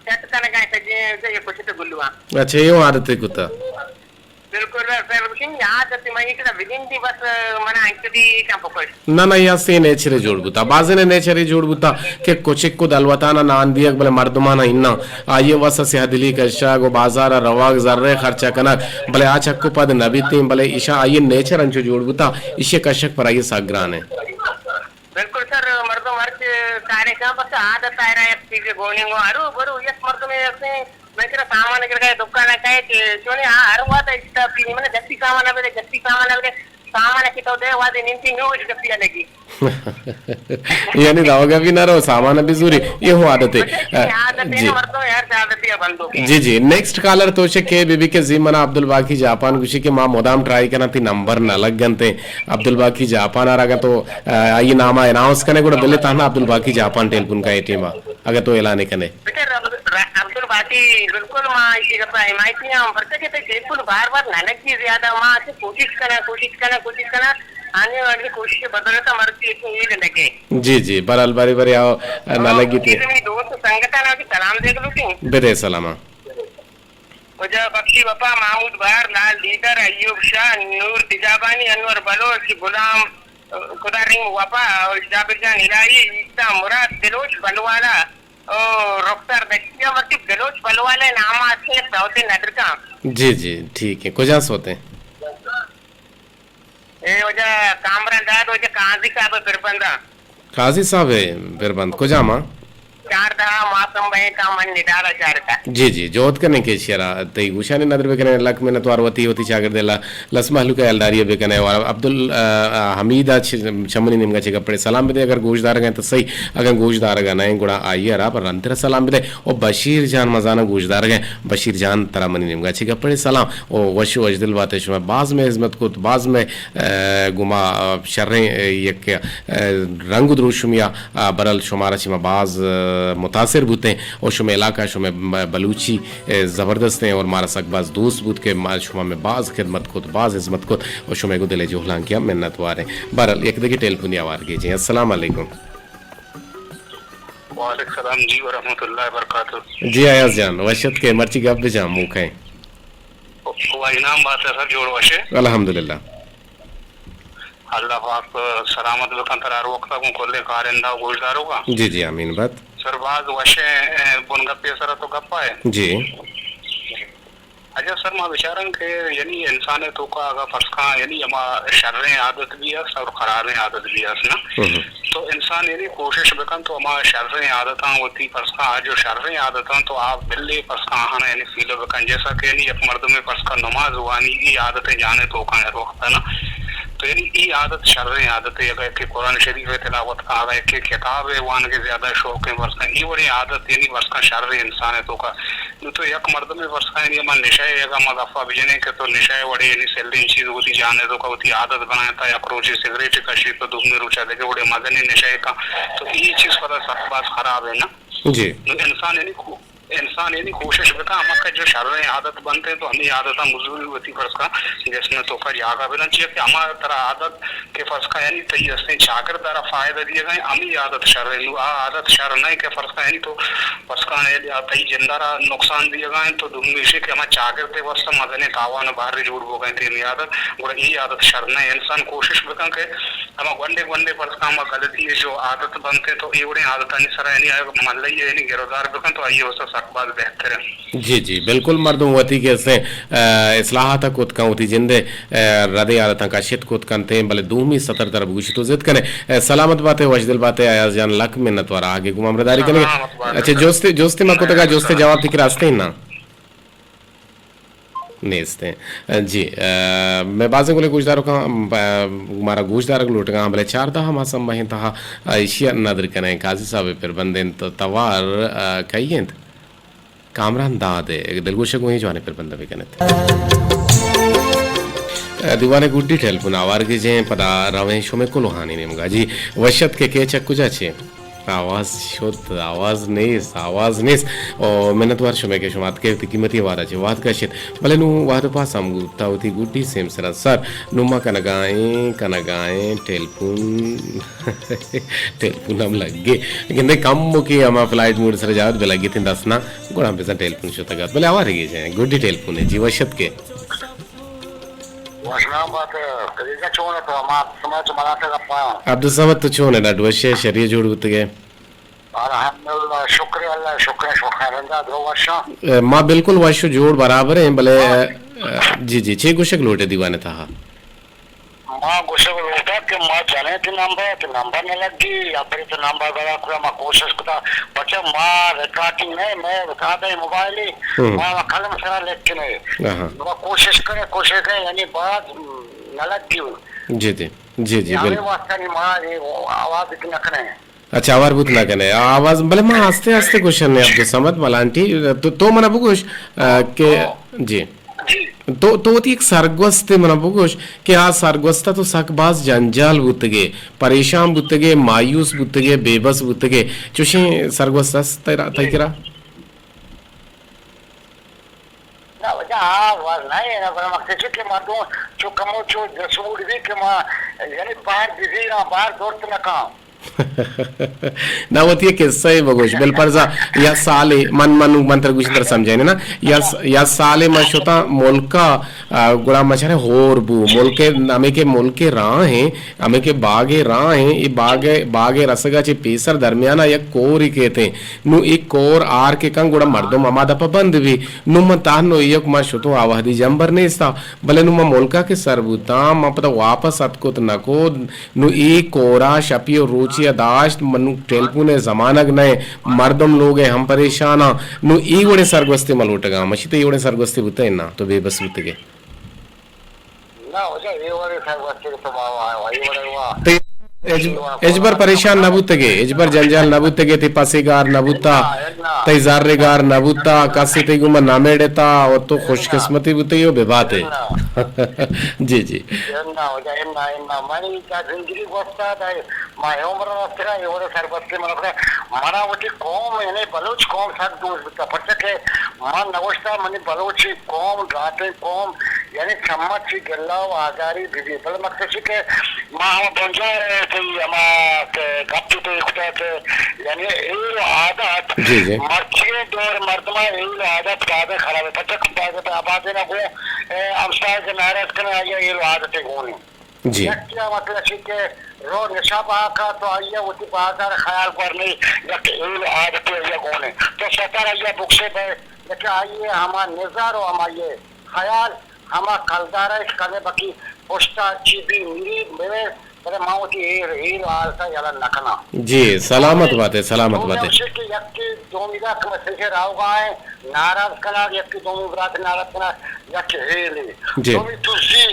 سیٹ کنگا، سجے، یہ کچک گلو با۔ اچھا، یہ عادت ہے کتا۔ بالکل سر، گوشی عادت، ما یہ کتا بگندی بس، منا انت دی کم پکش۔ نہ، نہ، یا سے نیچرے جوڑ بوتا۔ بازینے نیچرے جوڑ بوتا کہ کچک و دلوتانا نان دیگ، بلے مردمانا اناں۔ آئیے وس سیاہ دلی کشگ و بازارا روگ، زرے خرچہ کنگ، بلے آ چک و پد نہ بیتیں، بلے ایشاں آئیے نیچر انچو جوڑ بوتا، ایشی کشگ پر آئیے سک گران ہے۔ بالکل سر، مردم ہر چی کارے کن، بس عادت آئرا یک چیزے گونی گو، ہرو برو یک مردمے اسے، میں کرا سامان گرگا دکان کہے کہ چونے آ ہر وقت ایسا بھی من جتی سامان بلے، جتی سامان بلے، سامان کی تو دے وادے نمتی نو وش گپیا لگی۔ یعنی روگا بھی نہ رو، سامان بھی زوری، یہ ہوں عادت ہے۔ عادت ہے جی۔ مردم یار عادت ہے بندو کے۔ جی، جی، نیکسٹ کالر تو شے کے بی بی کے زی منا عبدالباقی جاپان گوشی کہ ما مدام ٹرائی کنا تی نمبر نہ لگ گنتے۔ عبدالباقی جاپان آ رگا تو، آ، آئی نام آ اناؤنس کنے گڑا دلے تہنا عبدالباقی جاپان ٹیلیفون کا اے ٹیم آ۔ اگہ تو اعلان کنے۔ بچار عبد-، عبدالباقی، بالکل ما اسی گپا حمایتی ہم، پرچہ کہ تئی ٹیلیفون بار بار نہ لگی زیادہ، ما اسے کوشش کنا، کوشش کنا، کوشش کنا، آنے والی کوشش بدولت مرتی اتنی عید لگے۔ جی، جی، برحال باری باری آؤ، نہ لگی تے۔ دوست سنگتانا بھی سلام دے گلو تی۔ بدے سلام۔ وجہ بخشی وفا، محمود بہار، لال دیگر، ایوب شاہ، نور تجابانی، انور بلوچ، غلام خدا رحیم وفا، جابر جان الہی، عیسیٰ مراد، بلوچ بلوالا، او رخسار دشتیا، مرچی بلوچ بلوالا نام آتے سوتے ندرکاں۔ جی، جی، ٹھیک ہے۔ کجا سوتے ہیں؟ اے وجہ کامران داد، وجہ قاضی صاحب پربندہ۔ قاضی صاحب ہے پربند، کجا ما؟ چاردہ ماسم بھائی کا من ندارہ چارتا۔ جی، جی، جہد کنے کہ شرا تئی گوشانی ندر بکنے، لک منت وار وتی، وتی چاگرد اللہ، لس مہلوک الداری بکنے، اور عبدال، آ، آ، حمید آ چھ-، چمنی نیمگا چھ گپڑے سلام بدے، اگر گوش دارگا ہیں تو صحیح، اگر گوش دارگا نہیں، گڑا آئیے را پر رندر سلام بدے، او بشیر جان مزانا گوش دارگا ہیں، بشیر جان ترا منی نیمگا چھ گپڑے سلام، او وش وش دل باتے شما باز میں خدمت کت، باز میں، آ، گما، آ، شریں، آ، یک، آ، رنگ و دروشمیا آ، برل شمارا چہ ما باز، آ، متاثر بوتیں و شمے علاقہ، شمے ب-، بلوچی، آ، زبردستیں اور مارا سک باز دوست بوت کہ ما شما میں باز خدمت کت، باز خدمت کت و شمے گو دل جہلانکیا منت واریں۔ برل یک دگہ ٹیلیفونی آوار گیجیں۔ السلام علیکم۔ وعلیکم السلام جی ورحمۃ اللہ وبرکاتہ۔ جی ایاز جان، وشت کے مرچی گپ بجان موقع ہیں۔ واجہ نام بات ئے سر، جوڑ وش ئے؟ الحمدللہ۔ اللہ پاک سلامت بکن ترا ہر وقت گوں کلیں کارندہ و گوشداروکاں۔ جی جی، آمین بات۔ سر باز وشیں، اے، بنگپے سرا تو گپ ئے۔ جی۔ اچھا سر، ما بچاراں کہ یعنی انسان ءِ توکا اگاں فرض کن یعنی ہما شریں عادت بھی است اور خرابیں عادت بھی است نا۔ ہم۔ تو انسان یعنی کوشش بکن تو ہما شریں عادتاں وتی فرض کن آ جو شریں عادتاں تو آ بلے فرض کن آہاں یعنی فیل بکن، جیسا کہ یعنی یک مردمے فرض کن نماز وانی، ای عادت جانے توکا ہر وقت نا۔ تو یعنی ای عادت شریں عادت ہے، اگر کہ قرآن شریف تلاوت کن، اگر کہ کتاب وانگ زیادہ شوق ہے فرض کن، ای وڑیں عادت یعنی فرض کن شریں انسان توکا۔ نوں تو یک مردمے فرض کن، یعنی ہما نشہ ءِ اگاں ما گپا بجنیں کہ تو نشہ ءِ وڑے یعنی سلیں چیز وتی جان ءِ توکا وتی عادت بنائینتا، یک روچے سگریٹ کشی تو دومی روچا دگہ وڑے مزنیں نشہ ءَ کن، تو اے چیز پدا سک باز خراب ہے نا۔ جی۔ نوں انسان یعنی کو-، انسان یعنی کوشش بکن ہما کہ جو شریں عادت بنت تو ہمے عادتاں بزوری وتی فرض کن جسم ءِ توکا جاگہ بدن، چیا کہ ہما ترا عادت کہ فرض کن یعنی تئی ہستیں چاگرد ءَ را فائدہ دیگ ءَ، ہمے عادت شر ہے۔ نوں آ عادت شر نہ کہ فرض کن یعنی تو فرض کن تئی جند ءَ را نقصان دیگ ءَ، تو دومی ایشی کہ ہما چاگرد ءِ واستہ مزنیں تاوان و بہرے جوڑ بوگ ءَ انت ہمے عادت، گڑا اے عادت شر نہ۔ انسان کوشش بکن کہ ہما گونڈے گونڈے فرض کن ہما غلطی جو عادت بنت تو اے وڑیں عادتانی سرا یعنی آ ملئی یعنی گرودار بکن تو آئی واستہ سک باز بہتر ہے۔ جی جی، بالکل، مردم وتی کہ استیں، آ، اصلاحات کت کن، وتی جندے، آ، ردیں عادتاں کشت کت کنتیں، بلے دومی سطر تر بگوشی تو ضد کنے۔ آ، سلامت باتے، وشدل باتے، ایاز جان، لک منت وار آگے گوں ہمراہداری کنے۔ سلامت بات۔ اچھا، جوستے، جوستے ما کتگا، جوستے جواب تکرا استیں نا؟ نیستیں۔ جی، آ، میں بازیں گلے گوشداروکاں، آ، مارا گوشدارگ لوٹگاں، بلے چاردہ ماہ سمبہیں تہا، آ، ایشی ءَ ندر کنیں، قاضی صاحب ءِ پربند انت، توار، آ، کئی انت؟ کامران داد ءِ دلگوش ءَ گوں اے جوانیں پربند ءَ بہ کن ات۔ دیوان ءِ گڈی ٹیلیفون آوارگیجیں، پدا رویں شمے کلوہانی نیمگا۔ جی، وش اتک، کئے چہ کجا چے؟ آواز شت، آواز نیست، آواز نیست۔ او منتوار شمے کہ شما اتکے وتی قیمتی وہد ءَ چہ وہد کشت۔ بلے نوں وہد ءِ پاس ہم بوتا وتی گڈی سیمسراں سر۔ نوں ما کنگائیں، کنگائیں ٹیلیفون۔ ٹیلیفون ہم لگے۔ گندے کموکے ہما فلائٹ موڈ سرا جاوت بہ لگیتیں دست نا، گڑا ہم بزاں ٹیلیفون شتگ ات۔ بلے آوارگیجیں، گڈی ٹیلیفون ہے۔ جی، وش اتکے۔ وش نام بات، کلیجا چون ہے تو؟ ہما عبدالصمد چہ ملانٹا گپا۔ عبدالصمد تو چون ہے؟ ڈڈ وش ہے، شری جوڑ بوتگے؟ الحمدللہ، شکر اللہ، شکر، شکر خیرندا، درو وشاں۔ اے، ما بالکل وش و جوڑ برابر ہیں، بلے، اے، جی، جی، چے گوشگ لوٹے دیوانے تہا؟ ما گوشگ لوٹاں کہ ما جنیں تئی نمبر، تئی نمبر نہ لگی، یا پھر تئی نمبر بلا کتا ما کوشش کتا، پچا ما ریکارڈنگ نہ، میں ریکارڈ ہے موبائل ہی، ہم۔ ما، ما قلم سرا لکھنے۔ آہا۔ ما کوشش کرے، کوشش کرے، یعنی باز نہ لگی۔ جی، جی، جی، جی، ہمیں بالکل۔ واسطہ نہیں ما یہ آواز اتنا کریں۔ اچھا، آوار بوت نہ کنے۔ آواز، بلے ما آستے آستے گوشن عبدالصمد ملانٹی، تو، تو منا بگوش، آ، کہ، جی۔ جی۔ تو، تو وتی ایک سرگوستے منا بگوش کہ آ سرگوستہ تو سک باز جنجال بوتگے، پریشان بوتگے، مایوس بوتگے، بے بس بوتگے۔ چوشیں سرگوست است تئی را-، تئی کرا؟ نہ، واجہ، آ وز نہ ایں، نہ، بلے مقصد چی کہ مردم چو کمو چو جسور بی کہ ما، یعنی، باہر بزیراں، باہر دورت نہ کاں۔ نہ، وتی ایک قصہ ئے بگوش، بالفرض یا سالے، من، من، من تر گوشن تر سمجھائینے نا، یا س-، یا سالے من شتاں ملکا، آ، گڑا مچارے ہور بو، ملک، ہمیں کہ ملک راہ ہیں، ہمیں کہ باغ راہ ہیں، اے باغ، باغ رسگا چہ پیسر درمیانا یک کورے کیت ہیں۔ نوں اے کور آر کہ کن گڑا مردم ہما دپا بند بی۔ نوں من تہنو ایوک ما شتوں آ وہدی جمبر نیستا، بلے نوں من ملکا کہ سر بوتاں، من پدا واپس اتکت نکو۔ نوں اے کورا شپی و روچی ء داشت، من نوں ٹیلیفون ء زمانگ نہ، مردم لوگ ء ہم پریشاناں۔ نوں اے وڑیں سرگوستے من لوٹگاں، مشی تو اے وڑیں سرگوستے بوتہ اناں، تو بے بس بوتگے۔ نہ، واجہ، اے وڑیں سرگوستے تو ما، وا، وا، اے وڑیں وا۔ تئی ہچ، ہچبر پریشان نہ بوتگے، ہچبر جنجال نہ بوتگے، تئی پسے گار نہ بوتا، نہ، نہ۔ تئی زر گار نہ بوتا، کسے تئی گوما نہ میڑتا، و تو خوش قسمتی بوتگے و بے باتے۔ نہ۔ جی، جی۔ انا واجہ، انا، انا۔ منی تا زندگی گوستا دا، ما اے عمر رستگا، اے وڑیں سرگوستے من رستگا۔ منا وتی قوم، یعنی بلوچ قوم سک دوست بوتا، پرچا کہ من نوشتا منی بلوچی قوم، ڈراتیں قوم، یعنی چمچ چی گلہ و آزاری بہ بی۔ بلے مقصد چی کہ ما ہم بنجاہ ء تئی ہما کہ گپ تو کتا کہ یعنی ایل عادت، جی، جی۔ مرچی دور مردم ایل عادت بازیں خراب ہے۔ پرچا کہ بازیں آبادی نہ گوں کہ ناراض کنگ آئی ءِ ہیل و عادت ءِ گون انت۔ جی۔ یکے ءَ مطلب چی کہ رو نشہ پاک ءَ تو آئی ءَ وتی بازار خیال گور نہ، یک ہیل و عادتے آئی ءَ گون انت۔ تو شتر آئی ءَ بکشے بئے، لیکن آئی ءِ ہما نظر و ہما آئی ءِ خیال ہما کلدار ءَ کہ کنے بکی پشت ءَ چی بی مری بمے، بلے ما وتی ہیل، ہیل و عادت ءَ یلہ نہ کناں۔ جی، سلامت بات ئے، سلامت بات ئے۔ دومی ہمشی کہ یکے دومی را کہ مسیج ءَ راوگا ایں، ناراض کنگ، یکے دومی برات ناراض کنگ، یک ہیلے۔ جی۔ دومی دزی،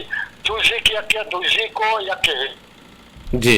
دزی کہ یکے دزی کو، یک ہیل۔ جی،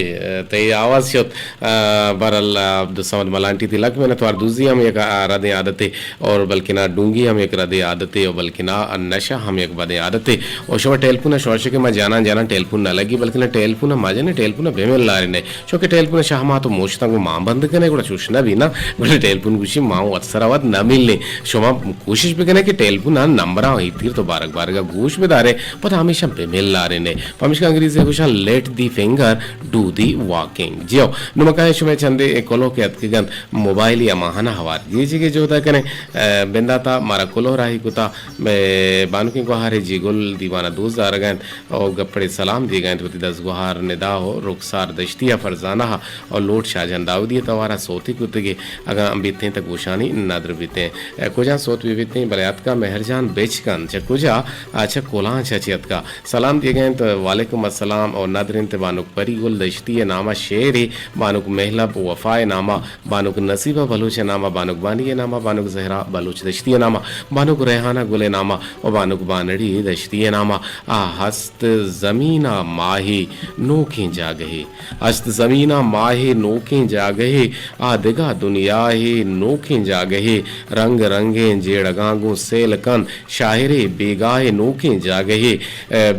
تئی آواز شت۔ آ، بہرحال، آ، عبدالصمد ملانٹی، تئی لک منت وار۔ دزی ہم یک، آ، ردیں عادتے اور بلکنا ڈونگی ہم یک ردیں عادتے اور بلکنا نشہ ہم یک بدیں عادتے۔ اور شما ٹیلیفون ءَ شوشے کہ ما جاناں جاناں ٹیلیفون نہ لگی، بلکنا ٹیلیفون ءَ ما جانے ٹیلیفون ءَ بے مل لارے نے۔ چونکہ ٹیلیفون ءَ شہ ما تو موشتاں گوں ما بند کنے، گڑا چوش نہ بی نا، گڑا ٹیلیفون گوشی ما وت سرا وت نہ ملیں۔ شما کوشش بکنے کہ ٹیلیفون ءِ نمبراں ایتیر تو بارگ بارگا گوش بدارے، پدا ہمیشاں بہ مل لارے نے۔ پمشکا انگریزی گوشاں let the finger do the walking۔ جیو، نمکائیں شمے چندے کلوہ کہ اتکگنت موبائلی اماہنا ہوار گیجگے جہدا کنے، ء، بنداتا مارا کلوہ راہی کتا، مئے بانکیں گوہارے جی گل دیوانا دوست دارگا انت۔ او گپڑے سلام دیگا انت وتی دزگوہار ندا و رخسار دشتی ء فرزانہ ء او لوٹ شاہ جان داودی ء توار ء سوتے کتگے، اگاں بیتیں تہ گوشانی ندر بیتیں۔ اے کجا سوت بہ بیتیں، بلے اتکا مہر جان بچکن چہ کجا؟ آ چہ کلانچ ء چہ اتکا۔ سلام دیگا انت، وعلیکم السلام، او ندر انت بانک پری گل دشتی ء نام ء شعرے، بانک مہلب وفا ء نام ء بانک نصیبہ بلوچ ء نام ء، بانک بانی ء نام ء، بانک زہرا بلوچ دشتی ء نام ء، بانک ریحانہ گل ء نام ء و بانک بانڑی دشتی ء نام ء۔ آ ہست زمین ء ماہے نوکیں جاگہے، ہست زمین ء ماہے نوکیں جاگہے، آ دگہ دنیاہے نوکیں جاگہے، رنگ رنگیں جیڑگاں گوں سیل کنت، شاعرے بیگاہے نوکیں جاگہے،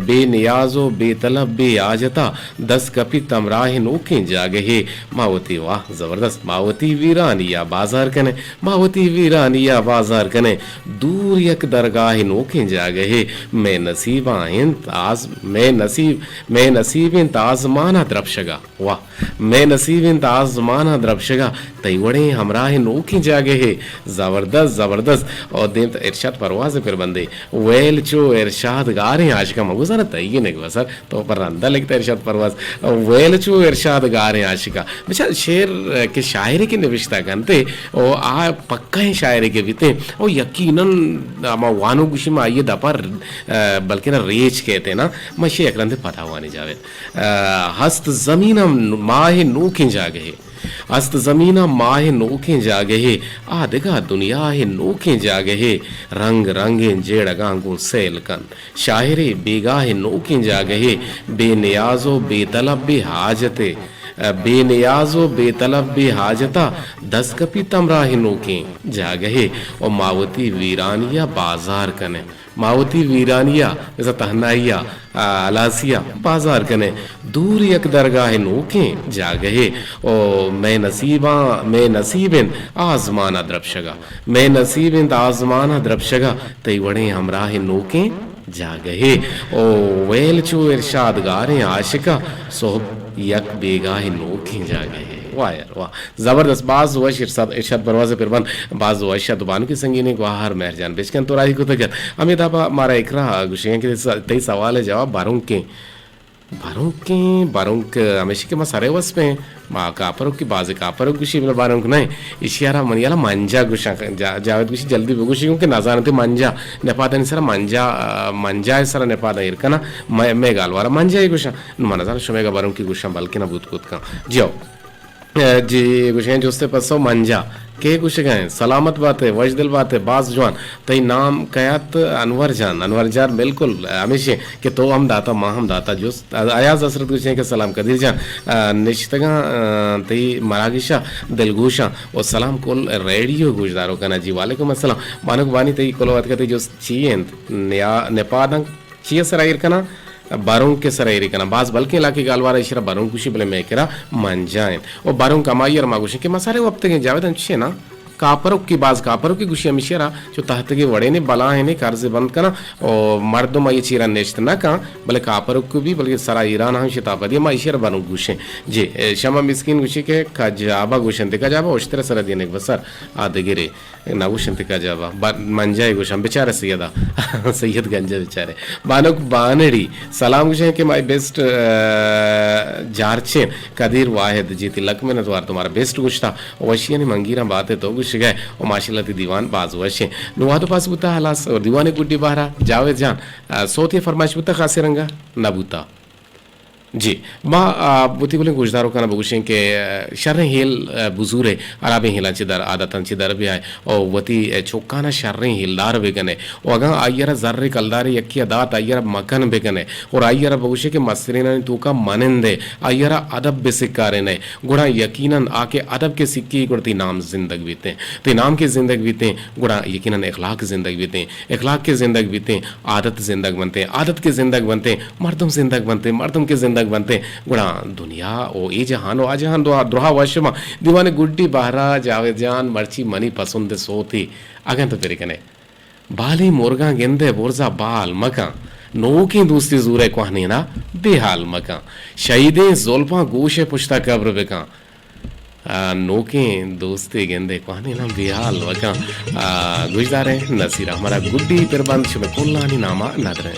بے نیاز و بے طلب بے حاجتا دست کپیت ہمراہ نوکیں جاگہے۔ ما وتی، واہ، زبردست، ما وتی ویرانی ء بازار کنیں، ما وتی ویرانی ء بازار کنیں، دور یک درگاہ نوکیں جاگہے۔ مئے نصیباں انت آز-، مئے نصیب، مئے نصیب انت آزمان ء درپشگا۔ واہ، مئے نصیب انت آزمان ء درپشگا، تئی وڑیں ہمراہ نوکیں جاگہے۔ زبردست، زبردست۔ او دیم ت-، ارشاد پرواز پر بندے، ویل چو ارشاد گاریں عاشقاں، مگوزانا تئی گنگ بسر تو پر رندا لکھتا ارشاد پرواز۔ ویل چو ارشاد گاریں عاشقاں۔ بچار شعر کہ شاعرے کہ نوشتہ کنتے، او آ پکا ہیں شاعرے کہ بیتے، او یقیناً ہما وانو گوشی ما آئیے دپا ر-، بلکہ نا ریچ کہتے نا، ما شی یک رندے پدا وانی جاوید۔ ہست زمین ماہ نوکیں جاگہے، ہست زمین ماہ نوکیں جاگہے، آ دگہ دنیا نوکیں جاگہے، رنگ رنگیں جیڑگاں گوں سیل کن۔ شاعرے بیگاہ نوکیں جاگہے، بے نیاز و بے طلب بے حاجتے، بے نیاز و بے طلب بے حاجتا دست کپیت ہمراہ نوکیں جاگہے۔ و ما وتی ویرانیا بازار کنیں، ما وتی ویرانیا، بزاں تہنائیا، آ، ہلاسیا بازار کنیں۔ دور یک درگاہ نوکیں جاگہے۔ او مئے نصیباں، مئے نصیب انت آزمانا درپشگا۔ مئے نصیب انت آزمانا درپشگا، تئی وڑیں ہمراہ نوکیں جاگہے۔ او ویل چو ارشاد گاریں عاشقا، صحب یک بیگاہ نوکیں جاگہے۔ واہ یار، واہ۔ زبردست، باز وش ارشاد، ارشاد پرواز پر بند، باز وش ات۔ بانکی سنگینیں گواہار مہر جان بچکن تو راہی کتگ ات۔ ہمے دابا مارا اکرا گوشیں کہ س-، تئی سوال جواب بارونکیں۔ بارونکیں، بارونک ہمیشی کہ ما سرے وسپیں، ما کاپرو کی باز کاپرو گوشی بلے بارونک نہیں۔ اشیارا منی یلا منجا گوشاں، جا-، جاوید گوشی جلدی بگوشی کیونکہ نزانتے منجا، نپادانی سرا منجا، آ، منجا سرا نپادا ایر کنا، مئے، مئے گالوارا منجا ہی گوشاں۔ نو من نزاناں شمے گا بارونکی گوشاں بلکہ نہ بوت کت کن۔ جیو۔ جی، گوشیں جست ء پسو منجا۔ کے گوشگا انت؟ سلامت بات ئے، وشدل بات ئے، باز جوان۔ تئی نام کئے ات؟ انور جان۔ انور جان، بالکل ہمیشیں کہ تو ہم داتا، ما ہم داتا جست۔ ایاز حسرت گوشیں کہ سلام قدیر جان، آ، نشتگاں، آ، تئی مراگشا دلگوشاں و سلام کل ریڈیو گوشداروکانا۔ جی وعلیکم السلام۔ بانک بانی تئی کلوہ اتکا تئی جست چی انت؟ نیا-، نپاداں چی ء سرا ایر کناں؟ بارونک ء سرا ایر کناں۔ باز بلکیں علاقے گالوار ء ایشرا بارونک گوشی، بلے مئے کرا منجا انت۔ و بارونک ہمائی ء را ما گوشیں کہ ما سارے وپتگیں جاوید انچش نا؟ کاپرک کہ باز کاپرک کہ گوشی ہمیشی را چو تحتگے وڑینے بلاہینے کرز بند کناں و مردم آئی چیرا نشت نہ کن، بلے کاپرک بی بلکہ سرا ایران ہم شتاپدی ما ایشی را بنوک گوشیں۔ جی، اے، شمع مسکین گوشی کہ کجابا گوشنت، کجابا اشتر سرا دینک بسر آ دگرے نہ گوشنت کجابا۔ با-، منجائے گوشن بچارے سیدا۔ سید گنجا بچارے۔ بانک بانڑی سلام گوشیں کہ مائی بیسٹ، آ، جارچین قدیر واحد جی تی لک منت وار تمہارا بیسٹ گوشتا۔ وشیانی منگیراں بات ئے تو گوشگئے و ماشاءاللہ تی دیوان باز وشیں۔ نوں وہد و پاس بوتا ہلاس و دیوان گڈی بہرا جاوید جان، آ، صوتی فرمائش بوتا خاصی رنگا نہ بوتا۔ جی، ما، آ، وتی گلیں گوشداروکانا بگوشیں کہ، آ، شریں ہیل، آ، بزورے، ہرابیں ہیلاں چہ در، عادتاں چہ در بیائے و وتی، آ، چکانا شریں ہیلدار بکنے و اگاں آئی را زر کلدارے یکیا دات آئی را مکن بکنے اور آئی را بگوشے کہ مسترینانی توکا منندے، آئی را ادب بسکارینئے، گڑا یقیناً آ کہ ادب کہ سکی گڑا تئی نام زندگ بیتیں، تئی نام کہ زندگ بیتیں گڑا یقیناً اخلاق زندگ بیتیں، اخلاق کہ زندگ بیتیں عادت زندگ بنتیں، عادت کہ زندگ بنتیں مردم زندگ بنتیں، مردم کہ زندگ بنتیں گڑا دنیا و اے جہان و آ جہان دو-، دراہ وش باں۔ دیوان گڈی بہرا جاوید جان مرچی منی پسند سوتی اگن تو پر کنے۔ بالیں مرگاں گندئے برزا بال مکن، نوکیں دوستی زورئے کوہنینا بے حال مکن، شہیدیں زلفاں گوشئے پشتا قبر بکن۔ آ، نوکیں دوستی گندئے کوہنینا بے حال مکن۔ آ، گوشدارئے نصیر احمد ء گڈی پر بند شمئے کلانی ناما ندریں۔